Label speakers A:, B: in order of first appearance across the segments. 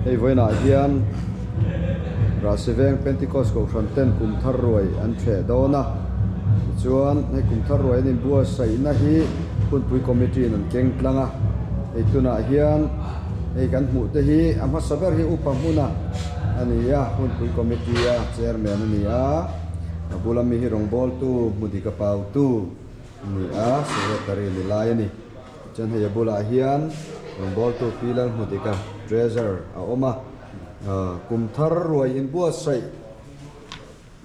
A: Hei vawiinah hian Rahsiveng Pentecost Kohhran ten kum thar ruai an ṭheh dawn a, tichuan hei kum thar ruai an inbuatsaihna hi hunpui committee in an keng tlang a, hei tunah hian hei kan hmuh te hi a hmasa ber hi upa hmuna a ni a, hunpui committee a chairman a ni a, a bula mi hi rawngbawltu hmudik a pautu a ni a, secretary ni lai a ni. Chuan hei a bulah hian rawngbawltu Pi Lalhmudika treasure a awm a, kum thar ruai inbuatsaih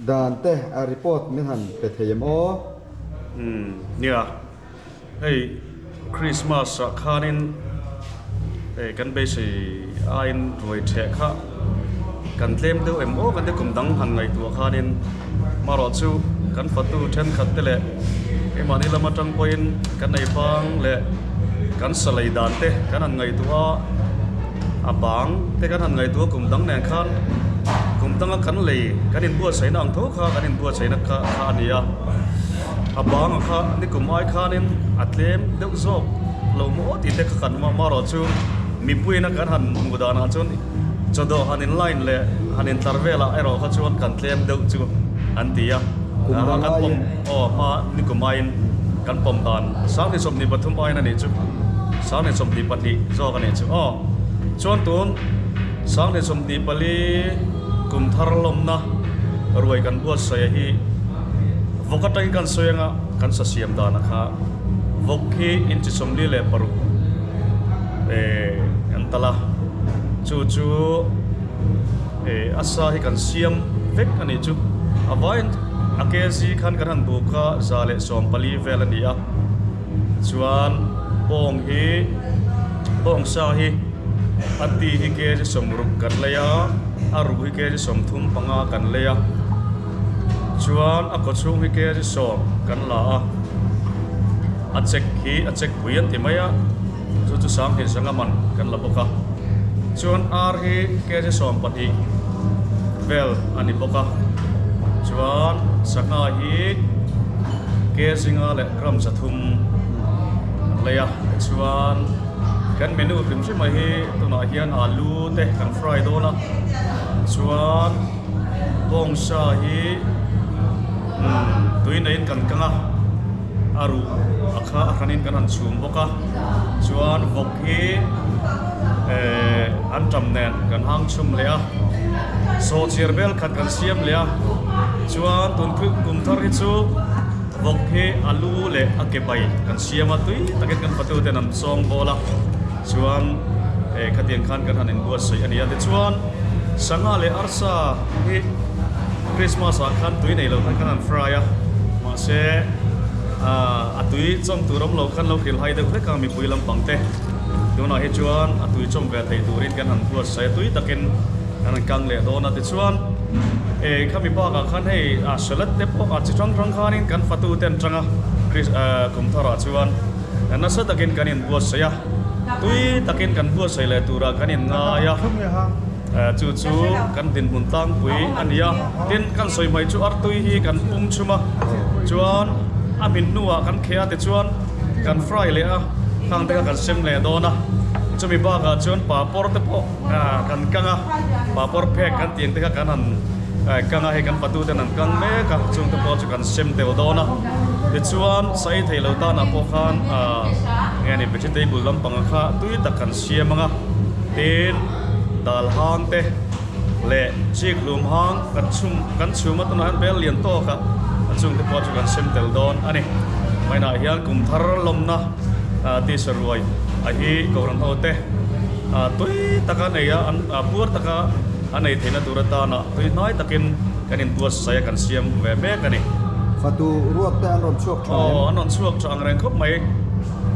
A: dan te a report min han pe thei em aw?
B: Umm nia, hei Christmas ah khanin hei kan beisei aiin ruai theh kha kan tlem deuh em aw kan ti kum dang han ngaihtuah khanin marawh chu kan fatu thenkhat te leh keimahni lam atang pawhin kan ei bang leh kan sa lei dan te kan han ngaihtuah a a bang te kan han ngaihtuah kum dang nen khan kum danga kan lei kan inbuatsaihna ang tho kha kan inbuatsaihna kha kha a ni a a bang ang kha nikum ai khanin a tlem deuh zawk lo maw tih te kha kan awm a marawh chu mipuiin a kan han hmuh danah chuan Chawdawh han in line leh han in tlar velah erawh kha chuan kan tlem deuh chu an ti a.
A: Kum dang
B: Kan pawm
A: aiin.
B: Aw hma nikum aiin kan pawm dan 2023 aiin a nih chu 2022 zawk a nih chu aw. Chuan tun 2024 kum thar lawmna ruai kan buatsaih hi vawk atangin kan sawi anga kan sa siam dan a kha vawk hi inchi 46 eh an tal a. Chu chu eh a sa hi kan siam vek a nih chu. A vaiin a kg khan kan han buk a 140 vel a ni a. Chuan bawng hi bawng sa hi a ti hi kg 60 kan lei a, a ruh hi kg 35 kan lei a. Chuan a kaw chhung hi kg 10 kan la a. A chek hi a chek pui an ti mai a. Chu chu Sanghnih Zanga man kan la bawk a, chuan ar hi kg 12 vel a ni bawk a, chuan sangha hi kg nga leh gram 300 an lei a, tichuan kan menu hrim hrim ah hi tunah hian alu te kan fry dawn a, chuan bawngsa hi tui neiin kan kang a. A ruh a kha a hranin kan han chhum bawk a, chuan vawk hi ehh an tam nen kan hang chhum leh a, sawhchiar vel khat kan siam leh a, chuan tun kum thar hi chu vawk hi a lu leh a ke bai kan siam a, tui takin kan fatu ten an sawng bawl a, chuan eh khatiang khan kan han inbuatsaih a ni a, tichuan sangha leh arsa hi Christmas ah khan tui nei lo khan kan han fry a, mahse a tui chawm tur awm lo khan lo hrilh hai deuh hlek a mipui lampang te. Tunah hi chuan a tui chawm ve thei turin kan han buatsaih a, tui takin kan han kang leh dawn a. Tichuan eh khami bakah khan hei a salad te pawh a chi hrang hrang khanin kan fatu te an chang a, Chris kum tharah chuan nasa takin kan inbuatsaih a, tui takin kan buatsaih leh turah kan inngai a. Chu chu kan dinhmun tlangpui a ni a, tin kan sawi mai chu artui hi kan pum chhum a, chuan a hmin hnuah kan kheh a tichuan kan fry leh a, khang te kha kan sem leh dawn a, chumi bakah chuan papawr te pawh kan kang a, papawr phek kan tih ang te kha kan han kang a, hei kan patu ten an kang mek a, chung te pawh chu kan sem tel dawn a, tichuan sai thei lo tanah pawh khan nge ni vegetable lampang kha tui tak kan siam ang a, tin. Dal hang te leh chik hlum hang kan chhum kan chhum a tunah hian bel lian tawk a a chung te pawh chu kan sem tel dawn a ni. Hmainah hian kum thar lawmna tisa ruai a hi Kohhran ho te tui taka nei a an puar taka a nei theihna tur atana tui hnai takin kan inbuatsaih a kan siam ve mek a ni.
A: Fatu ruak te an rawn chhuak tha em?
B: Aw an rawn chhuak tha ang reng khawp mai.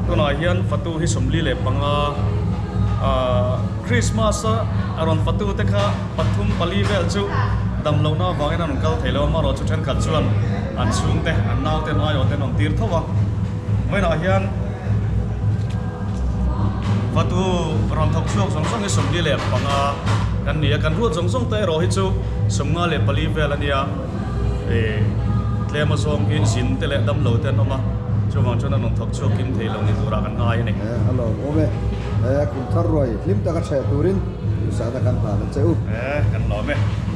B: Tunah hian fatu hi 45 Ahh Christmas a a rawn fatu te kha pathum pali vel chu dam lohna avangin an rawn kal thei lo a, amaherawh chu thenkhat chuan an chhungte an naute an aiawh te an rawn tir tho a. Vawiinah hian fatu rawn thawk chhuak zawng zawng hi 45 kan ni a, kan ruat zawng zawng te erawh hi chu 54 vel a nia. Ih tlem azawng hi zin te leh damlo te an awm a, chuvang chuan an rawn thawk chhuak kim thei lo ni turah kan ngai a ni.
A: A lawm awm e. He kum thar ruai hlim taka chhe turin duhsakna kan hlan a che u.
B: E, kan lawm e.